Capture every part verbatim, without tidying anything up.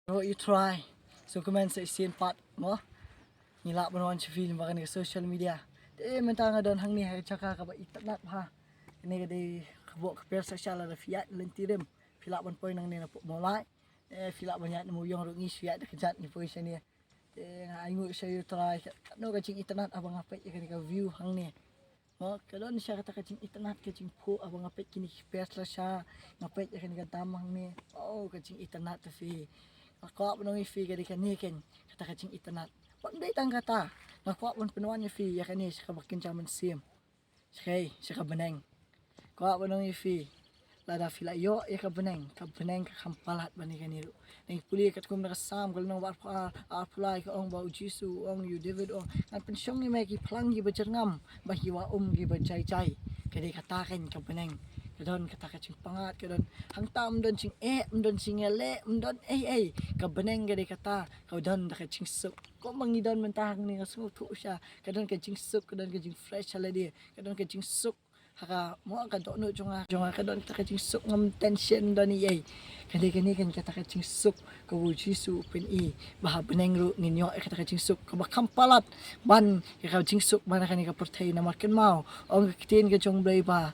Ïaroh ïa u Trai. So kumne sa shisien pat mo, ngi lah ban wan sha phi lyngba kane ka social media. Te mynta nga don hangne ha ka jaka kaba itynnad bha. Kane ka dei ka bor ka pyrshah sha lada phi ïaid lynti rim, phi lah ban poi nangne na Mawlai. Te phi lah ban ïaid na Mawïong ruh ngi shu ïaid da kjat ngi poi shane. Te nga ainguh sha ïa u Trai, katno ka jingitynnad haba nga peit ïa kane ka view hangne. Mo, ka don sha kata ka jingitynnad ka jingphuh haba nga peit kine ki pyrshah sha, nga peit ïa kane ka dam hangne. Oh, ka jingitynnad te phi. Nga kwah ban ong ïa phi ka dei kane keiñ kata ka jingitynnad. Bym dei tang kata, nga kwah ban pynwan ïa phi ïa kane sha kaba kynja mynsiem. Sha kaei? Sha ka bneng. Kwah ban ong ïa phi, lada phi la ïoh ïa ka bneng, ka bneng ka kham palat ban ïa kane ruh. Ngi pule katkum na ka Salm ka lynnong ba arphew ar, arphew lai ka ong ba u Jisu u ong ïa u David u ong, ngan pynshong ïa me ki phlang kiba jyrngam bad ki wah um kiba jai jai. Ka dei kata keiñ ka bneng. Ka don kata ka jingpyngngad, ka don hangta, ym don jingeh, ym don jingïaleh, ym don ei ei. Ka bneng ka dei kata, ka don da ka jingsuk. Kumba ngi don mynta hangne nga sngewthuh sha, ka don ka jingsuk, ka don ka jingfresh ha lade, ka don ka jingsuk ha ka, mo, ka dohnud jong nga, jong nga ka don kata ka jingsuk, ngam tension, ym don ei ei. Ka dei kane keiñ kata ka jingsuk kaba u Jisu u pyni, ba ha bneng ruh ngin ïoh ïa kata ka jingsuk kaba kham palat ban ïa ka jingsuk ban ha kane ka pyrthei. Namar kynmaw, ong ka ktien ka jong U Blei ba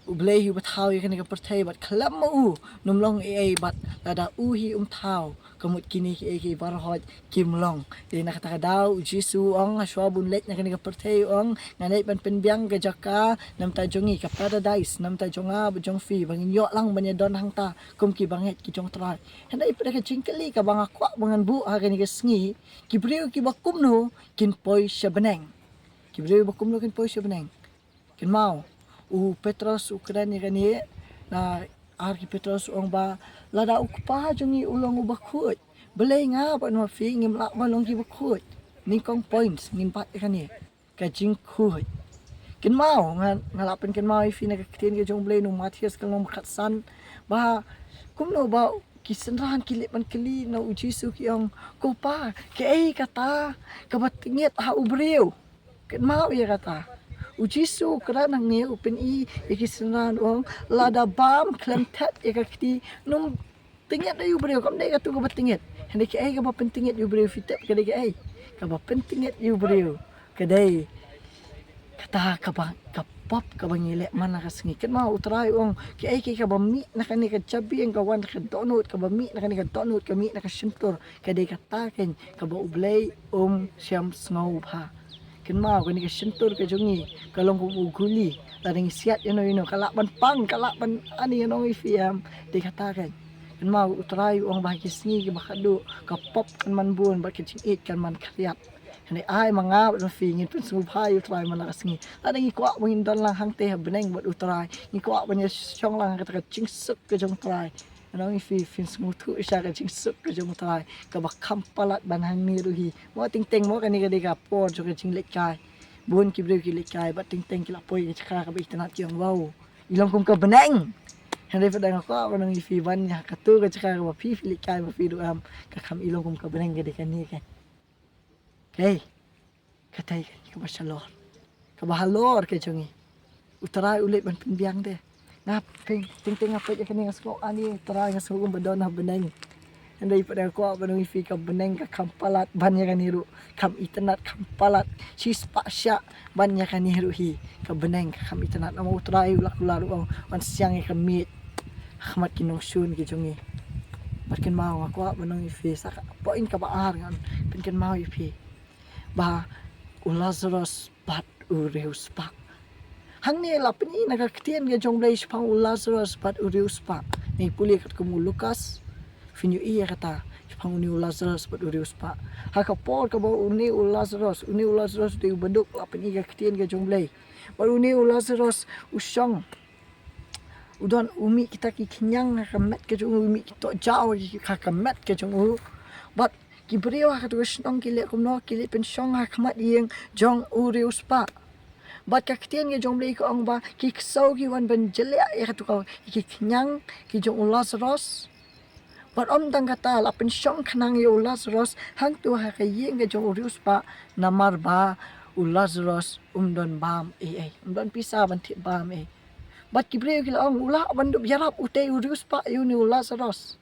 U Blei hi uba thaw ïa kane ka pyrthei bad khlem ma u ym long ei ei, bad lada u hi um thaw, ka mut kine kiei kiei baroh kim long. Te na kata ka daw u Jisu u ong, hashwa ban leit na kane ka pyrthei u ong, ngan leit ban pynbiang ka jaka na bynta jong ngi, ka paradise na bynta jong nga bad jong phi, ba ngin ïoh lang ban ïadon hangta kum kiba ngeit ki jong U Trai. Hynrei pat ka jingkylli kaba nga kwah ba ngan buh ha kane ka sngi, ki briew kiba kumno kin poi sha bneng? Ki briew ba kumno kin poi sha bneng? Kynmaw, u Petros u kren ïa kane na Ar ki Petros u ong ba, lada u Kpa jong ngi u long uba khuid, balei nga bad ma phi ngim lah ban long kiba khuid? Nyngkong point ngin bat ïa kane, ka jingkhuid. Kynmaw, nga, nga lah pynkynmaw ïa phi na ka ktien ka jong U Blei na u Mathaios ka lynnong ba khatsan, ba kumno ba ki synran ki leit ban kylli na u Jisu ki ong, ko Pa, kaei kata kaba tyngit ha u briew? Kynmaw ïa kata. U Jisu u kren hangne u pyni ïa ki synran u ong, lada bam khlem thet ïa ka kti, ym tyngit ïa u briew, kam dei katu kaba tyngit. Hynrei kaei kaba pyntyngit ïa u briew, phi tip ka dei kaei? Kaba pyntyngit ïa u briew ka dei kata kaba, ka pop kaba ngi leh man la ka sngi. Kynmaw, U Trai u ong, kaei kaei kaba mih na kane ka jabieng ka wan na ka dohnud, kaba mih na kane ka dohnud ka mih na ka shyntur. Ka dei kata keiñ kaba U Blei um shym sngewbha. Kynmaw, kane ka shyntur ka jong ngi ka long kum u guli. Lada ngi siat ïano ïano, ka lah ban pang, ka lah ban ani, ïano ngi phi em. Dei kata keiñ. Kynmaw, U Trai u ong ba ha ki sngi kiba khatduh ka pop kan man bun bad ka jingïeit kan man khriat. Hynrei ai ma nga bad ma phi ngin pynsngewbha ïa U Trai man la ka sngi. Lada ngi kwah ba ngin don lang hangtei ha bneng bad U Trai, ngi kwah ban ïa shong lang ha kata ka jingsuk ka jong U Trai. Nga ong ïa phi, phin sngewthuh sha ka jingsuk ka jong U Trai kaba kham palat ban hangne ruh hi. Mo, teng teng mo, kane ka dei ka por jong ka jingleit kai. Bun ki briew ki leit kai bad teng teng ki la poi ka jaka kaba itynnad, ki ong, wow, i long kum ka bneng. Hynrei pat nga kwah ban ong ïa phi, ban ïa katu ka jaka kaba phi phi leit kai ma phi ruh em, ka kham i long kum ka bneng, ka dei kane ka. Kaei? Katai kaba shalor, kaba halor ka jong ngi. U Trai u leit ban pynbiang de. Nga pyn, teng teng nga peit ïa kane nga sngew ani, U Trai, nga sngew kumba don ha bneng. Hynrei pat nga kwah ban ong ïa phi, ka bneng ka kham palat ban ïa kane ruh. Kham itynnad, kham palat shispah shah ban ïa kane ruh hi. Ka bneng ka kham itynnad. Namar U Trai u la kular u ong, wan siang ïa ka miej ha khmat ki nongshun ki jong ngi. Bad kynmaw, nga kwah ban ong ïa phi sa ka point kaba ar, ngan pynkynmaw ïa phi ba u Lazarus bad u riewspah. Hangne la pyni na ka ktien ka jong U Blei shaphang u Lazarus bad u riewspah. Ngi pule katkum u Lukas, phin ïohi ïa kata, shaphang une u Lazarus bad u riewspah. Ha ka por kaba une u Lazarus, une u Lazarus u dei uba duk, la pyni ka ktien ka jong U Blei. Bad une u Lazarus u shong, u don, u mih kita ki khñiang ha ka met ka jong u, u mih ki tohjaw ha ka met ka jong u. Bad ki briew ha katu ka shnong ki leh kumno? Ki leit pynshong ha khmat ïing jong u riewspah. Bad ka ktien ka jong U Blei ka ong ba ki ksew ki wan ban jliah ïa katu ka, ki khñiang ki jong u Lazarus. Bad ym tang kata, la pynshong khnang ïa u Lazarus hangtu ha ka ïing ka jong u riewspah, namar ba u Lazarus um don bam ei ei, um don pisa ban thied bam ei. Bad ki briew ki la ong, u lah ban dup ïarap utei u riewspah ïa une u Lazarus.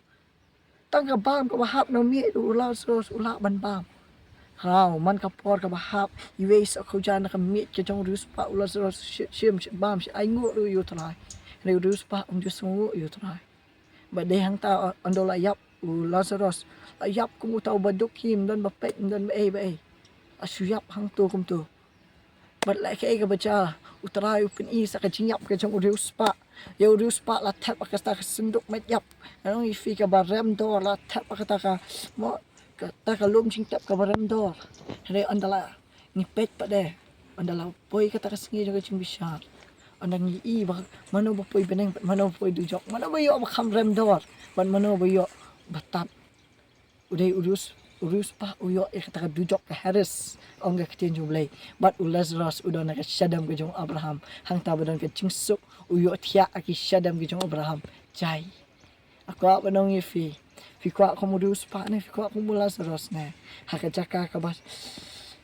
Tang ka bam kaba hap na miej ruh u Lasaros u lah ban bam. Hynrei man ka por kaba hap, iwei i sohkhuja na ka miej ka jong u riewspah, u Lasaros shim, shim, shim bam, shim ainguh ruh ïa u Trai. Hynrei u riewspah um ju sngewnguh ïa u Trai. Bad dei hangta, uh, ynda la ïap u Lasaros, la ïap kum uta uba duk hi, ym don ba peit, ym don ba ei ba ei. La shu ïap hangto kumto. Bad leh kaei kaba jia, u Trai u pyni sa ka jingïap ka jong u riewspah. Ïa u riewspah la thep ha kata ka synduk met ïap. Ngan ong ïa phi, kaba rem dor la thep ha kata ka, mo, kata ka lum jingtep kaba rem dor. Hynrei ynda la ngi peit pat de, ynda la poi kata ka sngi jong ka jingbishar, ynda ngi i ba mano ba poi bneng bad mano ba poi dujok, mano ba ïoh ba kham rem dor bad mano ba ïoh ba tad. U dei u riewspah, u riewspah u ïoh ïa kata ka dujok, ka heres, ong ka ktien jong U Blei. Bad u Lasaros u don ha ka shadem ka jong u Abraham. Hangta ba don ka jingsuk, u ïohthiah ha ki shadem ki jong u Abraham. Jai. Nga kwah ban ong ïa phi, phi kwah kum u riewspah ne, phi kwah kum u Lasaros ne? Ha ka jaka kaba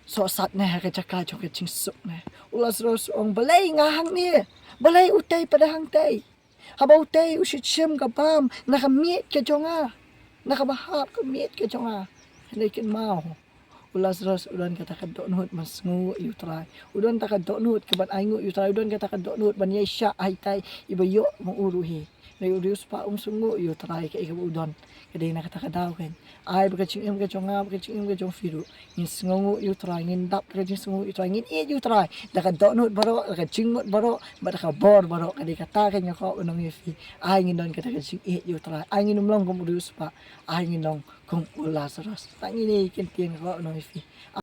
sohsat ne, ha ka jaka jong ka jingsuk ne? U Lasaros u ong, balei nga hangne? Balei utei pat de hangtei? Haba utei u shim ka bam na ka miej ka jong nga, na kaba hap ka miej ka jong nga. Hynrei kynmaw, u Lasaros u don kata ka dohnud ban sngewnguh ïa u Trai. U don kata ka dohnud ka ban ainguh ïa u Trai. U don kata ka dohnud ban ïaishah ha itai iba ïoh ma u ruh hi. Hynrei u riewspah um sngewnguh ïa u Trai, kaei kaba u don ka dei na kata ka daw kan. Ai ba ka jingim ka jong nga, ba ka jingim ka jong phi ruh, ngin sngewnguh ïa u Trai, ngin dap da ka jingsngewnguh ïa u Trai, ngin ïeit ïa u Trai da ka dohnud baroh, da ka jingmut baroh, bad da ka bor baroh. Ka dei kata ka nga kwah ban ong ïa phi. Ai ngin don kata ka jingïeit ïa u Trai. Ai ngin ym long kum u riewspah. Ai ngin long kum u Lasaros. Tang kine ki kyntien nga kwah ban ong ïa phi.